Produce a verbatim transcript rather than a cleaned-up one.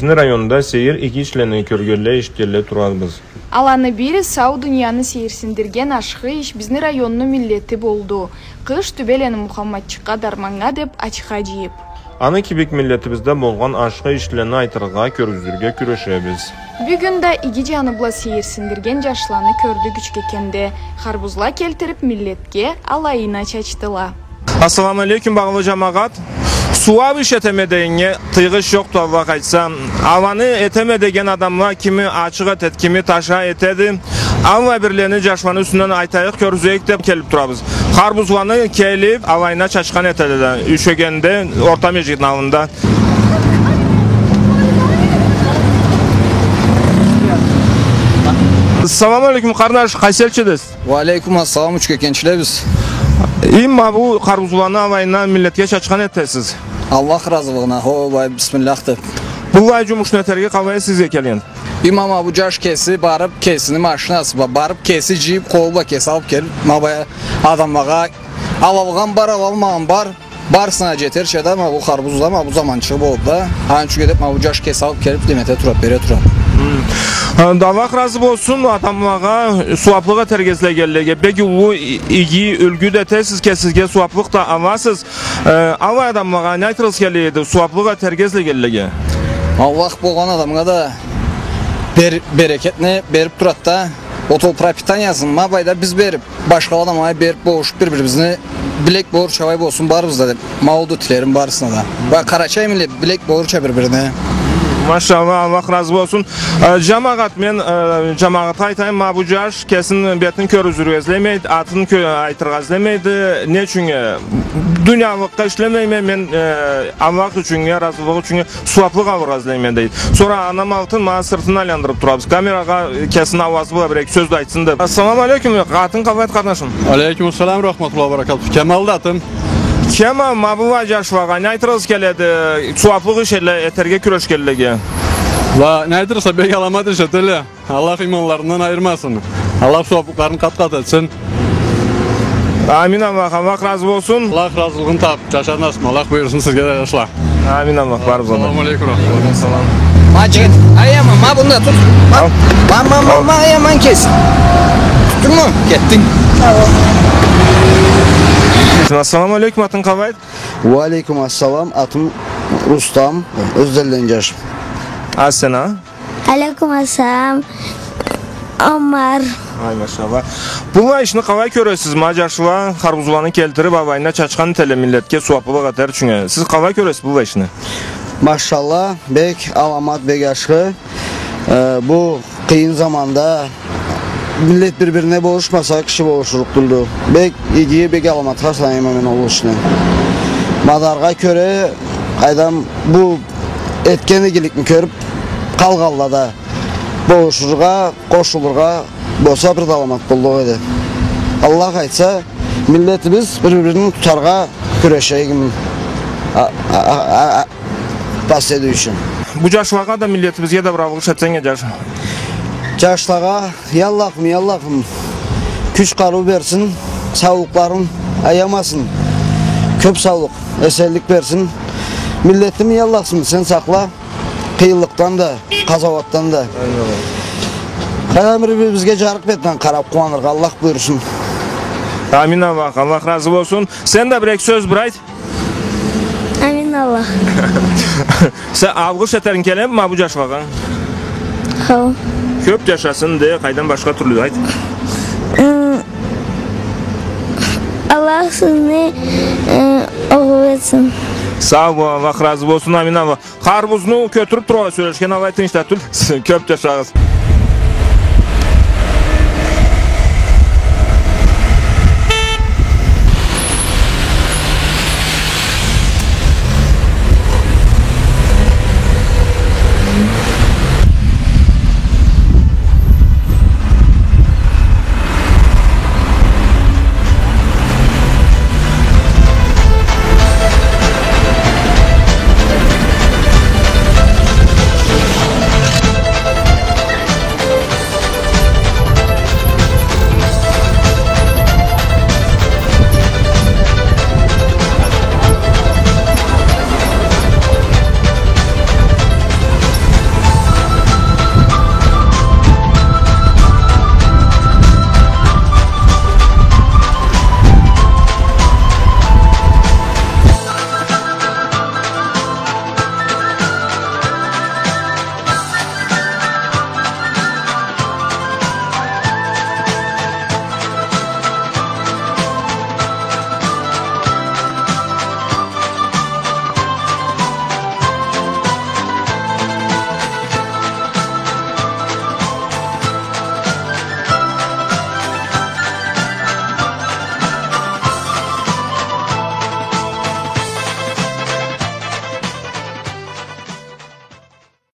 Бизни районда сейир иги ишлени кёргенле, эшитгенле турабыз. Аланы бири сау дунияны сейирсиндирген ашхы иш бизни районну миллети болду. Къыш Тюбелени Мухаммадчыкъгъа дарманнга деп ачха джыйып. Аны кибик миллетибизде болгъан ашхы ишлени айтыргъа, кёргюзюрге кюрешебиз. Бюгюн да иги джаны бла сейирсиндирген джашланы кёрдюк Учкекенде. Харбузла келтирип, миллетге алайына чачдыла. Ассаламу алейкум, багъалы джамагъат. Сууаб иш этеме дегеннге тыйгъыч джокъду, Аллах айтса. Аланы этеме деген адамла кими ачыкъ этеди, кими таша этеди. Аллай бирлени, джашланы юсюнден айтайыкъ, кёргюзейик деп келип турабыз. Харбузланы келип, алайына чачхан этелле да, Учкекенде, орта межгитни аллында. Салам алейкум, къарнаш, къайсы элчидиз? Уа алейкум ассалам, учкекенчилебиз. Им ма бу харбузланы алайына миллетге чачхан этесиз. Аллах разылыгъына, хо, былай, бисмиллях деп. Быллай джумушну этерге къалай сизге келген? Им ма бу джаш кеси барып, кесини машинасы бла барып, кеси джыйып, къолу бла кеси алып келип, ма былай адамлагъа, алалгъан бар, алалмагъан бар. Барысына джетерча да, ма бу харбуз да, ма бу заманчыгъы болду да. Аны ючюн деп, ма бу джаш кеси алып келип, неме эте турады, бере турады. Хы. Аллах разы болсун, адамлагъа сууаплыкъ этерге излегенлеге. Бек уллу и-, иги юлгю да этесиз, кесигизге сууаплыкъ да аласыз. Э, алай адамлагъа не айтырыгъыз келеди, сууаплыкъ этерге излегенлеге? Аллах болгъан адамгъа да бер-, берекетни берип турады да. Вот ол пропитаниясын ма былайда биз берип, башха адамлагъа берип болушуп, бир-бирибизни билек болурча алай болсун барыбыз да деп, ма ол да тилерим барысына да. Ва къарачай миллет билек болурча бир-бирине. Машалла, Аллах разы болсун. Э, джамагъат, мен, э, джамагъатха айтайым, ма бу джаш кесин, бетин кёргюзюрге излемейди, атын кё-, айтыргъа излемейди. Не ючюннге? Дуниялыкъгъа ишлемейме мен, э, Аллах ючюннге, разылыгъы ючюннге сууаплыкъ алыргъа излейме, дейди. Сора анам алтын, ма сыртын айландырып турабыз. Камерагъа, э, кесини ауазы бла бир-эки сёз да айтсын деп. Ассаламу алейкум, атынг къалайды, къарнашым? Алейкум ассалам, рахматуллахи ва баракатух. Кемал да атым. Кемал, ма быллай джашлагъа не айтырыгъыз келеди, сууаплыкъ иш этерге кюрешгенлеге? Ла, не айтырса, бек аламат иш этелле. Аллах иманларындан айырмасын. Аллах сууаплыкъларын къат-къат этсин. Амин, Аллах, Аллах разы болсун. Аллах разылыгъын табып джашар насып Аллах буюрсун сизге да, джашла. Амин, Аллах, барыбызгъа да. Салам алейкум. Салам. Ма джигит, ай, ама, ма, мында тут. Ма, ма, ма, ма, ма, ай, аман кес. Туттунгму? Кетдинг. Ассаламу алейкум, атынг къалайды? Уа алейкум ассалам, атым Рустам, Ёзденден джашма. А сен а? Алейкум ассалам, Омар. Ай, машалла. Быллай ишни къалай кёресиз? Ма джашла харбузланы келтирип, алайына чачхан этелле миллетге сууаплыкъ этер ючюннге. Сиз къалай кёресиз быллай ишни? Машалла, бек аламат, бек ашхы. Э, бу къыйын заманда миллет бир-бирине болушмаса, киши болушурукъ тюлдю. Бек иги, бек аламатха санайма мен ол ишни. Мадаргъа кёре, къайдам, бу этген игиликни кёрюп, къалгъанла да болушургъа, къошулургъа болса, бир да аламат боллукъ эди. Аллах айтса, миллетибиз бир-бирин тутаргъа кюрешейик. А, а, а, а, а, последующем. Бу джашлагъа да, миллетибизге да бир алгъыш этсенг, джаш. Джашлагъа, я Аллахым, я Аллахым, кюч-къарыу берсин, саулукъларын аямасын. Кёп саулукъ, эсенлик берсин. Миллетими, я Аллахым, сен сакъла. Къыйынлыкъдан да, къазауатдан да. Амин, Аллах. Къайдам, бир-бирибизге джарыкъ бетден къарап къууаныргъа Аллах буюрсун. Амин, Аллах. Аллах разы болсун. Сен да бир-эки сёз бир айт. Амин, Аллах. Сен алгъыш этеринг келеми ма бу джашлагъа? Хау. Кёп джашасын де, къайдам, башха тюрлю айт. М, Аллах сизни, э, уллу этсин. Сау бол, Аллах разы болсун, амин, Аллах. Харбузну кётюрюп тургъанлай сёлешген алай тынч да тюл. Кёп джашагъыз.